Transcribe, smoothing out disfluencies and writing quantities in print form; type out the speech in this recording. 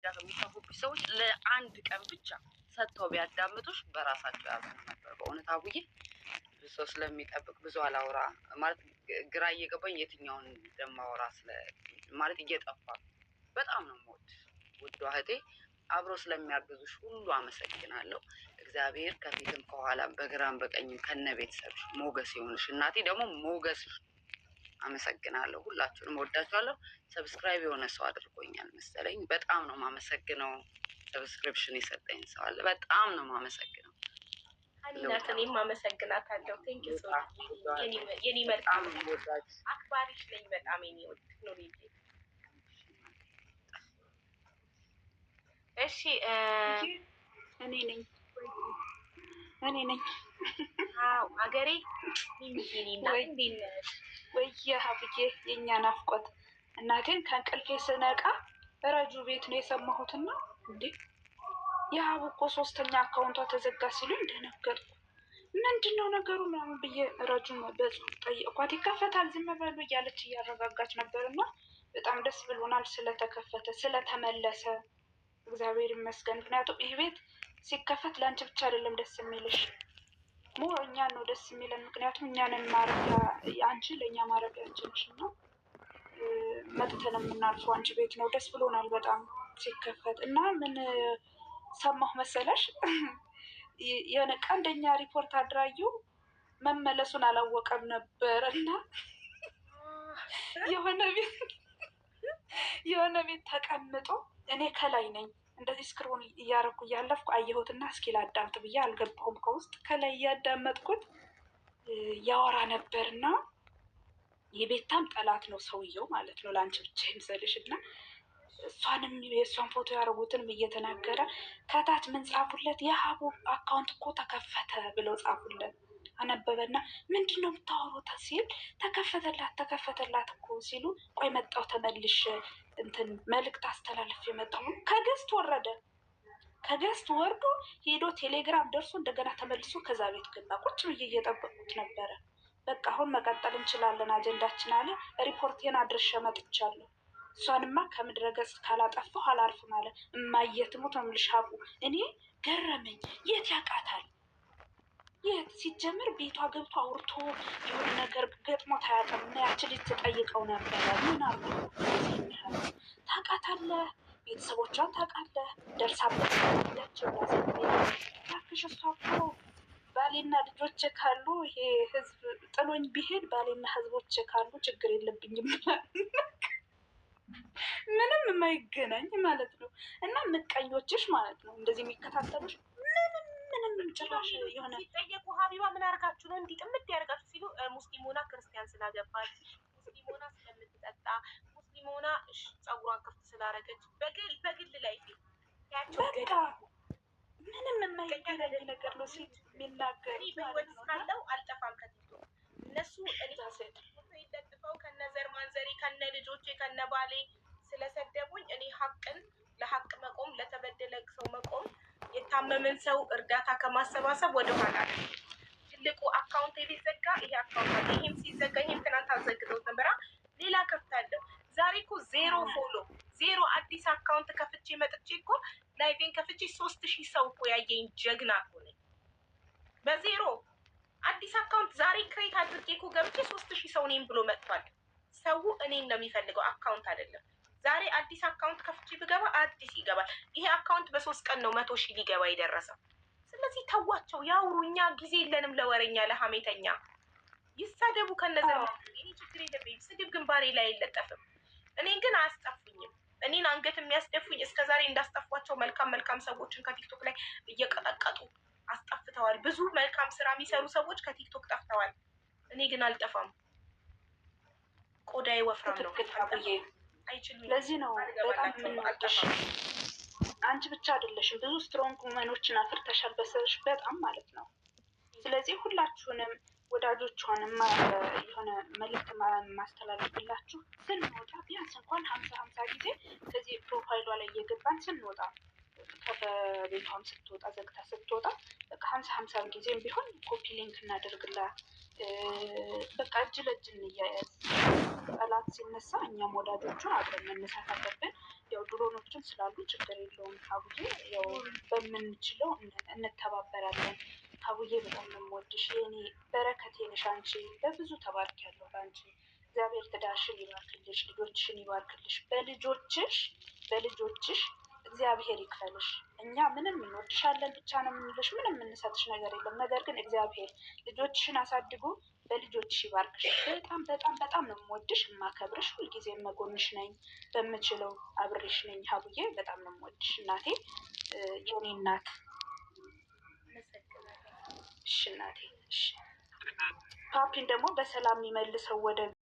የሚሰሩብሽ ሰዎች ለአንድ ቀን ብቻ ሰጥተው ቢያዳምጡሽ በራሳቸው ያዝኑ ነበር። በእውነት አቡዬ፣ ብዙ ሰው ስለሚጠብቅ ብዙ አላውራ፣ ማለት ግራ እየገባኝ የትኛውን እንደማወራ ማለት እየጠፋ። በጣም ነው የምወድሽ ውዷ እህቴ። አብሮ ስለሚያግዙሽ ሁሉ አመሰግናለሁ። እግዚአብሔር ከፊትም ከኋላም በግራም በቀኝም ከነ ቤተሰብሽ ሞገስ የሆንሽ፣ እናቴ ደግሞ ሞገስሽ። አመሰግናለሁ። ሁላችሁንም ወዳችኋለሁ። Subscribe የሆነ ሰው አድርጎኛል መሰለኝ። በጣም ነው የማመሰግነው። Subscription የሰጠኝ ሰው አለ። በጣም ነው የማመሰግነው። ናት። እኔም አመሰግናታለሁ። Thank you so የኔ መልካም፣ አክባሪሽ ነኝ በጣም የኔ ውድ ኑሪ። እሺ። እኔ ነኝ፣ እኔ ነኝ። አዎ አገሬ። ወይ ሀብዬ፣ የእኛ ናፍቆት፣ እናቴን ከእንቅልፌ ስነቃ ረጁ ቤት ነው የሰማሁትና እንዴ የሀቡ እኮ ሶስተኛ አካውንቷ ተዘጋ ሲሉኝ ደነገጥኩ። ምንድን ነው ነገሩ ምናምን ብዬ ረጁን በጽሁፍ ጠየቅኳት። ይከፈታል ዝም በሉ እያለች እያረጋጋች ነበር፣ እና በጣም ደስ ብሎናል ስለተከፈተ፣ ስለተመለሰ፣ እግዚአብሔር ይመስገን። ምክንያቱም ይህ ቤት ሲከፈት ለአንቺ ብቻ አይደለም ደስ የሚልሽ፣ more እኛን ነው ደስ የሚለን። ምክንያቱም እኛንን ማረፊያ፣ አንቺ ለእኛ ማረፊያችን ነሽ፣ እና መጥተን የምናርፈው አንቺ ቤት ነው። ደስ ብሎናል በጣም ሲከፈት። እና ምን ሰማሁ መሰለሽ? የሆነ ቀንደኛ ሪፖርት አድራጊው መመለሱን አላወቀም ነበር፣ እና የሆነ ቤት ተቀምጦ እኔ ከላይ ነኝ፣ እንደዚህ scroll እያደረኩ እያለፍኩ አየሁትና እስኪ ላዳምጥ ብዬ አልገባሁም። ከውስጥ ከላይ እያዳመጥኩት ያወራ ነበር፣ እና የቤታም ጠላት ነው ሰውየው ማለት ነው። ለአንቺ ብቻ ይምሰልሽ፣ እና እሷንም የእሷን ፎቶ ያደረጉትንም እየተናገረ ከታች ምን ጻፉለት? የሀቡ account እኮ ተከፈተ ብለው ጻፉለት። አነበበና ምንድን ነው የምታወሩት ሲል ተከፈተላት፣ ተከፈተላት እኮ ሲሉ ቆይ መጣሁ ተመልሼ፣ እንትን መልእክት አስተላልፍ የመጣሁ፣ ከ guest ወረደ። ከ guest ወርዶ ሄዶ ቴሌግራም ደርሶ እንደገና ተመልሶ ከዛ ቤት ገባ። ቁጭ ብዬ እየጠበቁት ነበረ። በቃ አሁን መቀጠል እንችላለን አጀንዳችን አለ። ሪፖርቴን አድርሼ መጥቻለሁ። እሷንማ ከምድረ ገጽ ካላጠፋሁ አላርፍም አለ። እማዬ ትሙት ነው የምልሽ ሀቡ፣ እኔ ገረመኝ። የት ያውቃታል? የት ሲጀምር ቤቷ ገብቶ አውርቶ የሆነ ነገር ገጥሞት አያውቅም። እና ያቺ ልጅ ትጠይቀው ነበረ። ምን አርጎ ታውቃታለህ? ቤተሰቦቿን ታውቃለህ? ደርሳበት ያቸው እባክሽ፣ እሷ እኮ ባሌና ልጆች ካሉ፣ ይሄ ህዝብ ጥሎኝ ቢሄድ ባሌና ህዝቦች ካሉ ችግር የለብኝም። ምንም የማይገናኝ ማለት ነው። እና ምቀኞችሽ ማለት ነው እንደዚህ የሚከታተሉሽ ምንም ምንም ጭራሽ የሆነ ሲጠየቁ ሀቢባ ምን አርጋችሁ ነው እንዲህ ጥምድ ያደርጋችሁ ሲሉ ሙስሊም ሆና ክርስቲያን ስላገባች፣ ሙስሊም ሆና ስለምትጠጣ፣ ሙስሊም ሆና ፀጉሯን ክፍት ስላረገች በግል በግል ላይ ያቸው። በቃ ምንም የማይገናኝ ነገር ነው ሴት የሚናገሩት እኔ በህይወት እስካለው አልጠፋም ከቲክቶክ። እነሱ እኔ ይለጥፈው ከነ ዘር ማንዘሬ ከነ ልጆቼ ከነ ባሌ ስለሰደቡኝ እኔ ሀቅን ለሀቅ መቆም፣ ለተበደለ ሰው መቆም፣ የታመመን ሰው እርዳታ ከማሰባሰብ ወደኋላ አለ። ትልቁ account ቢዘጋ ይሄ account አለ። ይሄም ሲዘጋ፣ ይሄም ትናንት አዘግተውት ነበራ። ሌላ ከፍታለሁ። ዛሬ እኮ ዜሮ follow ዜሮ አዲስ account ከፍቼ መጥቼ እኮ live ኤን ከፍቼ 3000 ሰው እኮ ያየኝ ጀግና እኮ ነኝ። በዜሮ አዲስ account ዛሬ create አድርጌ እኮ ገብቼ 3000 ሰው እኔም ብሎ መጥቷል። ሰው እኔን ነው የሚፈልገው፣ account አይደለም። ዛሬ አዲስ account ከፍቼ ብገባ አዲስ ይገባል። ይሄ account በ3 ቀን ነው 100,000 ሊገባ የደረሰው። ስለዚህ ተዋቸው ያውሩ። እኛ ጊዜ የለንም ለወሬኛ ለሀሜተኛ። ይሳደቡ ከነዘር፣ እኔ ችግር የለብኝም። ስድብ ግንባሬ ላይ አይለጠፍም። እኔን ግን አያስጠፉኝም። እኔን አንገት የሚያስደፉኝ እስከ ዛሬ እንዳስጠፏቸው መልካም መልካም ሰዎችን ከቲክቶክ ላይ እየቀጠቀጡ አስጠፍተዋል። ብዙ መልካም ስራ የሚሰሩ ሰዎች ከቲክቶክ ጠፍተዋል። እኔ ግን አልጠፋም። ቆዳዬ ወፍራም ነው። ትክክል አቡዬ። አይችሉኝም። ለዚህ ነው በጣም የምንወድሽ። አንቺ ብቻ አይደለሽም፣ ብዙ strong women ኦችን አፍርተሻል በስርሽ በጣም ማለት ነው። ስለዚህ ሁላችሁንም ወዳጆቿንም የሆነ መልዕክት ማስተላለፍላችሁ ስንወጣ ቢያንስ እንኳን 50 50 ጊዜ ከዚህ profile ሏ ላይ እየገባን ስንወጣ፣ ከቤቷም ስትወጣ፣ ዘግታ ስትወጣ በቃ 50 50 ጊዜም ቢሆን copy link እናደርግላት። በቃ እጅ ለእጅ እንያያዝ። ጠላት ሲነሳ እኛም ወዳጆቹ አብረን መነሳት አለብን። ያው ያው ድሮኖችም ስላሉ ችግር የለውም ሀቡዬ፣ ያው በምንችለው እንተባበራለን። ሀቡዬ በጣም ነው የምወድሽ፣ የኔ በረከቴ ነሽ አንቺ። በብዙ ተባርኪያለሁ በአንቺ። እግዚአብሔር ትዳርሽን ይባርክልሽ፣ ልጆችሽን ይባርክልሽ። በልጆችሽ በልጆችሽ እግዚአብሔር ይክፈልሽ። እኛ ምንም እንወድሻለን ብቻ ነው የምንልሽ፣ ምንም የምንሰጥሽ ነገር የለም። ነገር ግን እግዚአብሔር ልጆችሽን አሳድጎ በልጆችሽ ይባርክሽ። በጣም በጣም በጣም ነው የምወድሽ የማከብርሽ፣ ሁልጊዜ መጎንሽ ነኝ፣ በምችለው አብሬሽ ነኝ። ሀቡዬ በጣም ነው የምወድሽ እናቴ፣ የኔ እናት። እሺ እናቴ፣ እሺ። ፓፒን ደግሞ በሰላም የሚመልሰው ወደ